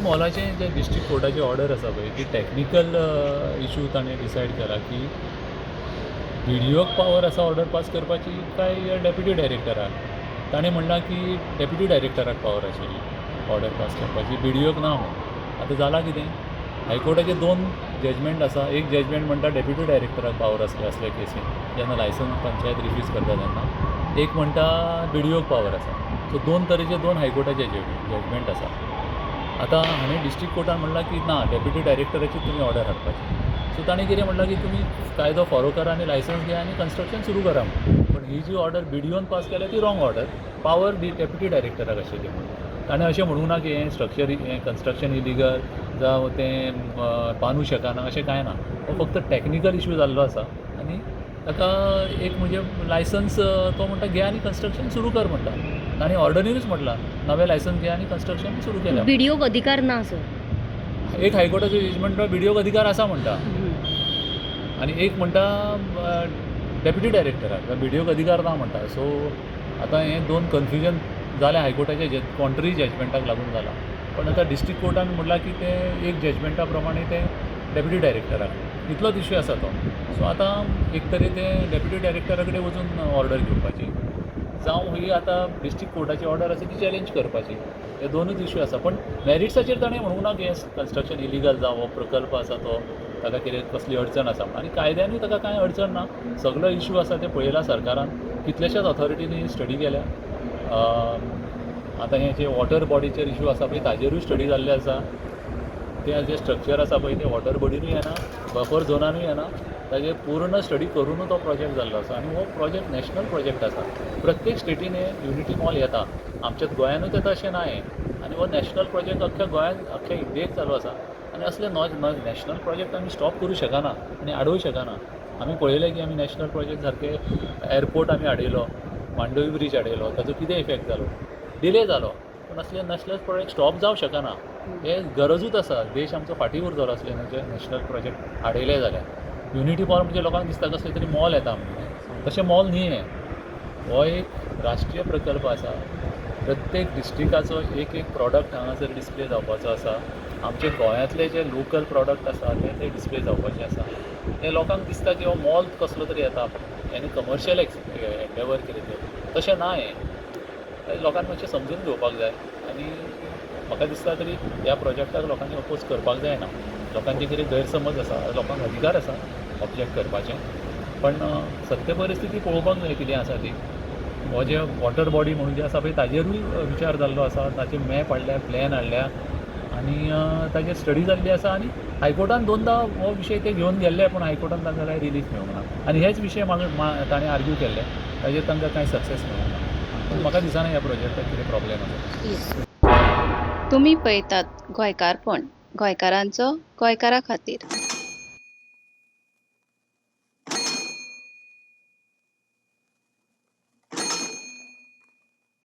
मॉलाचें जे district कोर्टाची order आसा पळय ती टॅक्निकल इशू ताणें डिसायड केला की बीडीओक पावर आसा ऑर्डर पास करपाची काय डॅप्युटी डायरेक्टराक. ताणें म्हणलां की डॅप्युटी डायरेक्टराक पावर आशिल्ली ऑर्डर पास करपाची, बीडीओक ना म्हणून. आतां जालां कितें, हायकोर्टाचे दोन जजमेंट आसा. एक जजमेंट म्हणटा डॅप्युटी डायरेक्टराक पावर आसले असल्या केसीन जेन्ना लायसन्स पंचायत रिफ्यूज करता तेन्ना, एक म्हणटा बीडीओक पावर आसा. सो दोन तरेचे दोन हायकोर्टाचे जजमेंट आसा. आतां हाणें डिस्ट्रिक्ट कोर्टान म्हणलां की ना, डॅप्युटी डायरेक्टराची तुमी ऑर्डर हाडपाची. सो ताणें कितें म्हणलां की तुमी कायदो फॉलो करा आनी लायसन्स घेया आनी कन्स्ट्रक्शन सुरू करा म्हणून. पण ही जी ऑर्डर बीडीओन पास केल्या ती wrong order, power deputy डायरेक्टराक आशिल्ली म्हणून. ताणें अशें म्हणूंक ना की हें स्ट्रक्चर, हें कन्स्ट्रक्शन इलिगल जावं तें बांदूं शकना, अशें कांय ना. हो फक्त टॅक्निकल इशू जाल्लो आसा आनी ताका एक म्हणजे लायसन्स तो म्हणटा घे आनी कन्स्ट्रक्शन सुरू कर म्हणटा. ताणें ऑर्डरीनूच म्हटलां नवें लायसन्स घे आनी कन्स्ट्रक्शन सुरू केलें. बीडीओक अधिकार ना सर. एक हायकोर्टाचो जजमेंट बीडीओक अधिकार आसा म्हणटा आनी एक म्हणटा डॅप्युटी डायरेक्टराक बीडीओक अधिकार ना म्हणटा. सो आतां हें दोन कन्फ्युजन जालें हायकोर्टाच्या जे कॉन्ट्ररी जजमेंटाक लागून जालां. पण आतां डिस्ट्रिक्ट कोर्टान म्हणलां की तें एक जजमेंटा प्रमाणे तें डॅप्युटी डायरेक्टराक, इतलोच इश्यू आसा तो. सो आतां एक तरी तें डॅप्युटी डायरेक्टरा कडेन वचून ऑर्डर घेवपाची, जावं ही आतां डिस्ट्रिक्ट कोर्टाची ऑर्डर आसा ती चॅलेंज करपाची. हे दोनूच इश्यू आसा. पण मॅरिट्साचेर ताणें म्हणूंक ना की हें कन्स्ट्रक्शन इलिगल जावं हो प्रकल्प आसा तो ताका कितें कसली अडचण आसा आनी कायद्यानूय ताका कांय अडचण ना. सगलो इश्यू आसा ते पळयला सरकारान, कितल्याश्याच ऑथॉरिटीनी स्टडी केल्या. आतां हें जे वॉटर बॉडीचेर इश्यू आसा पळय ताजेरूय स्टडी जाल्ले आसा. तें जें स्ट्रक्चर आसा पळय तें वॉटर बॉडीनूय येना, बफर झोनानूय येना. ताजेर पूर्ण स्टडी करूनूच तो प्रोजेक्ट जाल्लो आसा आनी हो प्रोजेक्ट नॅशनल प्रोजेक्ट आसा. प्रत्येक स्टेटीन हे युनिटी मॉल येता, आमच्या गोंयानूच येता अशें ना हें. आनी हो नॅशनल प्रोजेक्ट अख्ख्या गोंयान, अख्ख्या इंडियेक चालू आसा आनी असले नॅशनल प्रोजेक्ट आमी स्टॉप करूं शकना आनी आडोवंक शकना. आमी पळयलें की आमी नॅशनल प्रोजेक्ट सारके एअरपोर्ट आमी आडयलो, मांडवी ब्रीज आडयलो, ताचो कितें इफेक्ट जालो, डिले जालो. पूण असले नॅशनल प्रोजेक्ट स्टॉप जावंक शकना, हे गरजूच आसा. देश आमचो फाटीं उरतलो असले नॅशनल प्रोजेक्ट आडयले जाल्यार. युनिटी मॉल म्हणजे लोकांक दिसता कसले तरी मॉल येता म्हणून, तशें मॉल न्ही हें. हो एक राष्ट्रीय प्रकल्प आसा. प्रत्येक डिस्ट्रिक्टाचो एक एक प्रॉडक्ट हांगासर डिस्प्ले जावपाचो आसा. आमचे गोंयांतले जे लोकल प्रॉडक्ट आसा ते थंय डिस्प्ले जावपाचे आसा. ते लोकांक दिसता की हो मॉल कसलो तरी येता आनी कमर्शियल एन्डेवर कितें तें, तशें ना हें. लोकांक मातशें समजून घेवपाक जाय आनी म्हाका दिसता तरी ह्या प्रोजेक्टाक लोकांनी अपोज करपाक जायना. लोकांचे कितें गैरसमज आसा, लोकांक अधिकार आसा ऑब्जेक्ट करपाचें, पण सत्य परिस्थिती पळोवपाक जाय कितें आसा ती. हो जे वॉटर बॉडी म्हणून जे आसा पळय ताजेरूय विचार जाल्लो आसा, ताचे मॅप हाडल्या, प्लॅन हाडल्या आनी ताजेर स्टडी जाल्ली आसा. आनी हायकोर्टान दोनदां हो विशय ते घेवन गेल्ले, पूण हायकोर्टान तांकां कांय रिलीफ मेळूंक ना आनी हेच विशय ताणें आर्ग्यू केल्ले, ताजेर तांकां कांय सक्सेस मेळूंक ना. पूण म्हाका दिसना ह्या प्रोजेक्टाक कितें प्रॉब्लेम आसा. तुमी पळयतात गोंयकारपण, गोंयकारांचो गोंयकारा खातीर.